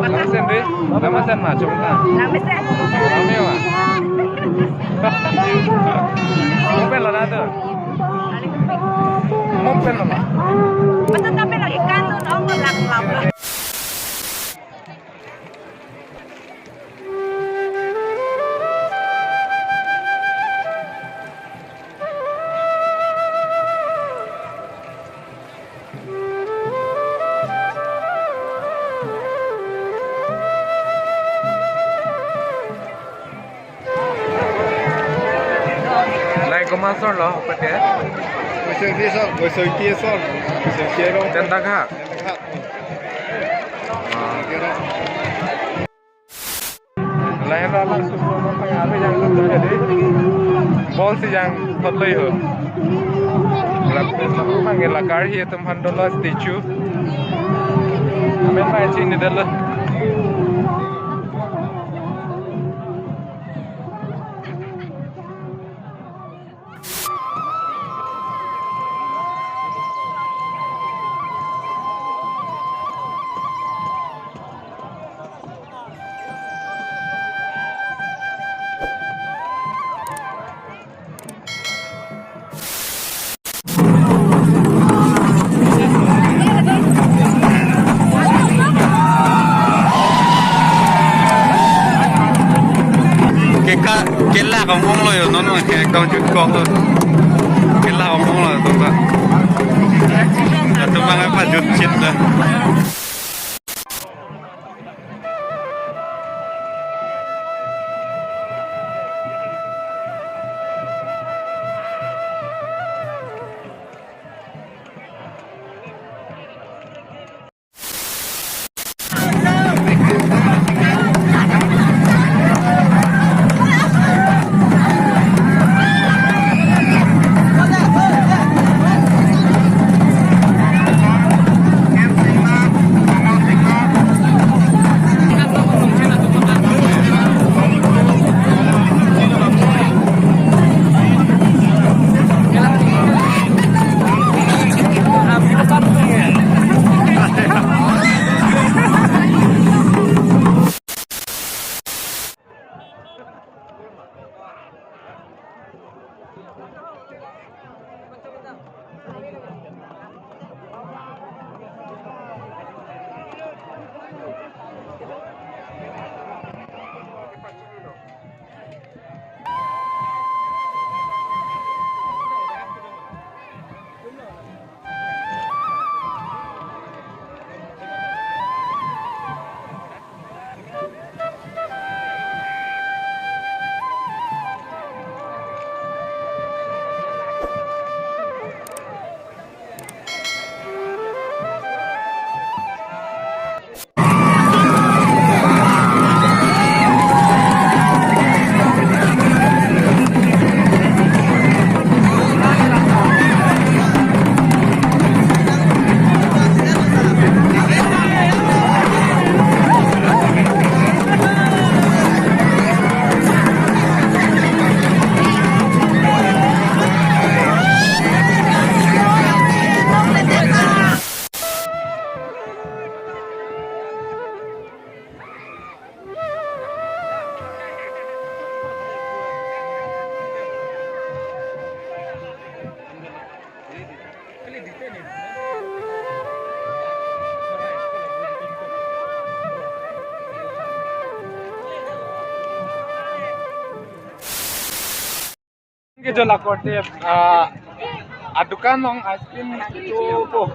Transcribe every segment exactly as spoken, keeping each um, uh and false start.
Namaste, Andri. Namaste, ma, chong na. Namaste. Namaste, ma. Mo pen lo na tu? Mo pen lo, ma. Betul, tapi lagi kan tu, oh, lak, lak. Nai komat asor lo, pete? Koisoi ti asor, koisoi ti asor. Koisoi ti asor. Chendak ha? Chendak ha. Ah. Lain ra lang susu mo pang ave jangthot lo jadi. Ball si jangthot lo ho. Lap, lap pang la kar hi atum aphan dolo statue. Amen mai chinidetlo. Keka, kelak ong ong lo yo, non non ke ekdom jutkok lo. Kelak ong ong lo, tuh, Pak. Satu bang apa jutsit dah. Ke jo la korte, ah, adukan along ice cream itu po.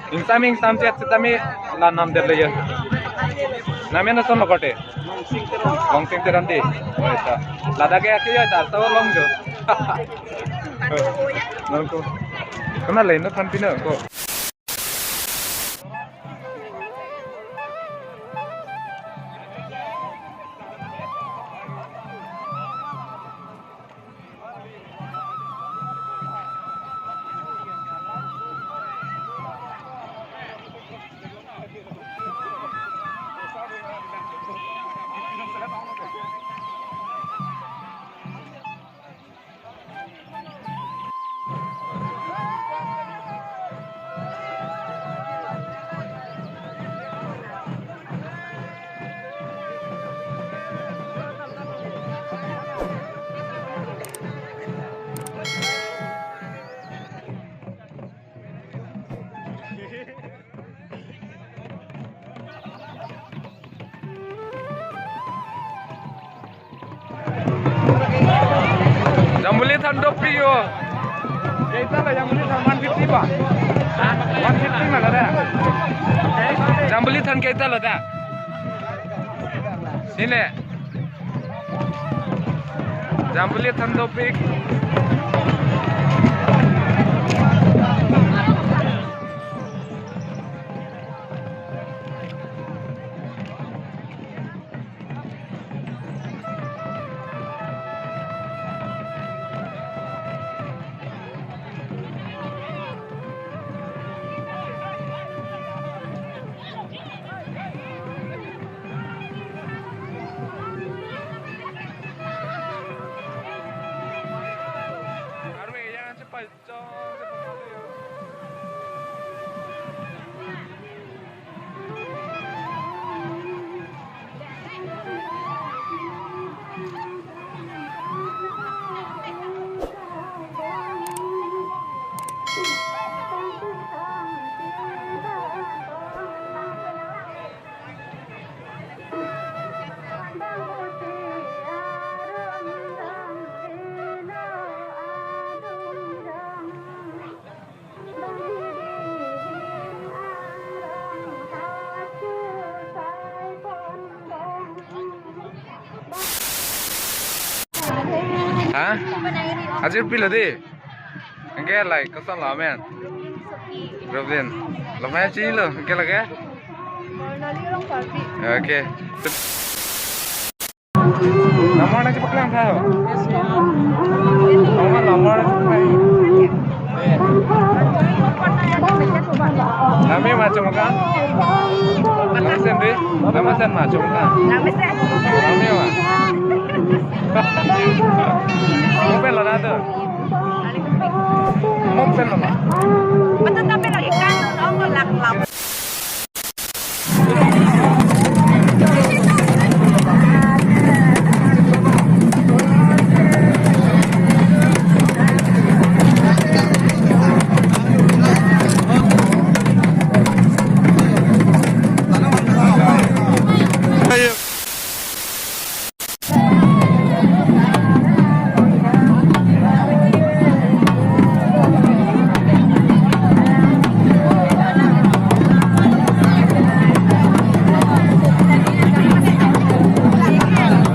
Ingsam ingsam chet setame la namdetlo ya. Name na son lo korte? Longsing Teronpi. Oh, ita. Ladak ya, ya, ta, ta long jo. Nangko. Kena lain na than pina ko. Jambili than dopik yo. Kaita lo Jambili than, one fifty ba? One fifty ma lo da. Jambili than kaita lo da. Sini. Jambili than dopik. Ha? Ajir pilo di? Anke like koson lo amen? Robin. Lo amen chini lo, anke lake? Okay. Lamor nangchepaklang tha ho. Lamor, lamor nangchepaklang. Lame ma chomokang? Lame sen di? Lame sen ma chomokang? Lame sen. Lame ma. Mo pen lo na to? Mo pen lo ma? Betul tapi lagi kan, nongol lak lam.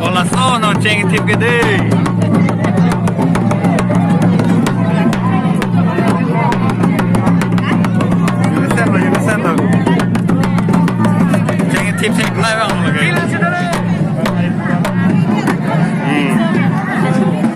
Ola so no cheng thip ke de. Yun sen lo, yun sen lo. Cheng thip cheng live.